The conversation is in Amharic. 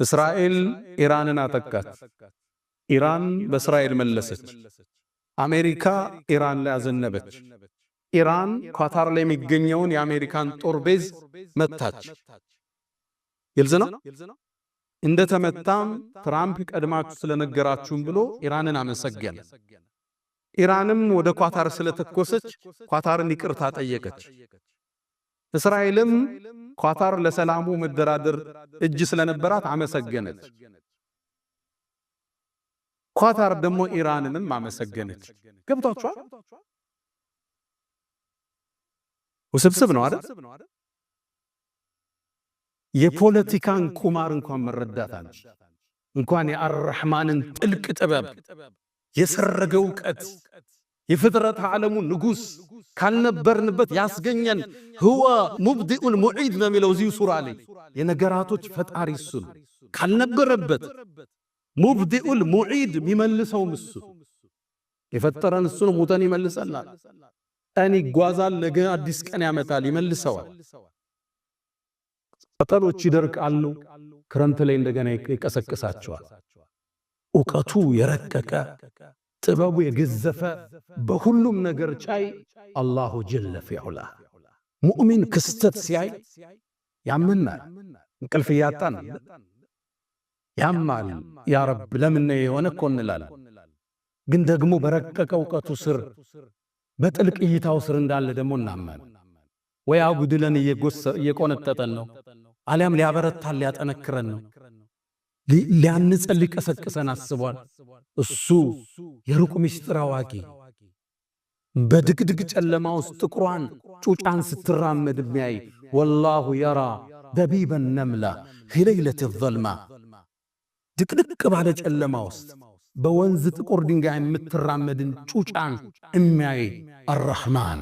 እስራኤል ኢራንን አጠቃች። ኢራን በእስራኤል መለሰች። አሜሪካ ኢራን ላይ አዘነበች። ኢራን ኳታር ላይ የሚገኘውን የአሜሪካን ጦር base መታች። ግልጽ ነው። እንደተመታም ትራምፕ ቀድማችሁ ስለነገራችሁም ብሎ ኢራንን አመሰገነ። ኢራንም ወደ ኳታር ስለተኮሰች ኳታርን ይቅርታ ጠየቀች። እስራኤልም ኳታር ለሰላሙ መደራደር እጅ ስለነበራት አመሰገነች። ኳታር ደግሞ ኢራንንም አመሰገነች። ገብቷችኋል? ውስብስብ ነው አይደል? የፖለቲካን ቁማር እንኳን መረዳት አለ፣ እንኳን የአርራህማንን ጥልቅ ጥበብ፣ የሰረገ እውቀት፣ የፍጥረት ዓለሙ ንጉሥ፣ ካልነበርንበት ያስገኘን፣ هو المبدئ المعيد ነው የሚለው እዚሁ ሱራ ላይ። የነገራቶች ፈጣሪ እሱ ነው። ካልነበረበት المبدئ المعيد፣ የሚመልሰውም እሱ፣ የፈጠረን እሱ ነው። ሙተን ይመልሰናል። ቀን ይጓዛል፣ ነገ አዲስ ቀን ያመጣል፣ ይመልሰዋል። ቅጠሎች ይደርቃሉ፣ ክረምት ላይ እንደገና ይቀሰቅሳቸዋል። እውቀቱ የረቀቀ፣ ጥበቡ የገዘፈ፣ በሁሉም ነገር ቻይ الله جل في علاه። ሙእሚን ክስተት ሲያይ ያምናል። እንቅልፍ እያጣን ያማል። يا رب ለምን የሆነ እኮ እንላለን። ግን ደግሞ በረቀቀ እውቀቱ ስር፣ በጥልቅ እይታው ስር እንዳለ ደግሞ እናመን። ወይ አጉድለን እየቆነጠጠን ነው፣ አሊያም ሊያበረታን ሊያጠነክረን ነው፣ ሊያንጸን ሊቀሰቅሰን አስቧል። እሱ የሩቅ ምስጢር አዋቂ፣ በድቅድቅ ጨለማ ውስጥ ጥቁሯን ጩጫን ስትራመድ የሚያይ፣ والله يرى دبيب النملة في ليلة الظلماء፣ ድቅድቅ ባለ ጨለማ ውስጥ በወንዝ ጥቁር ድንጋይ የምትራመድን ጩጫን የሚያይ አራህማን።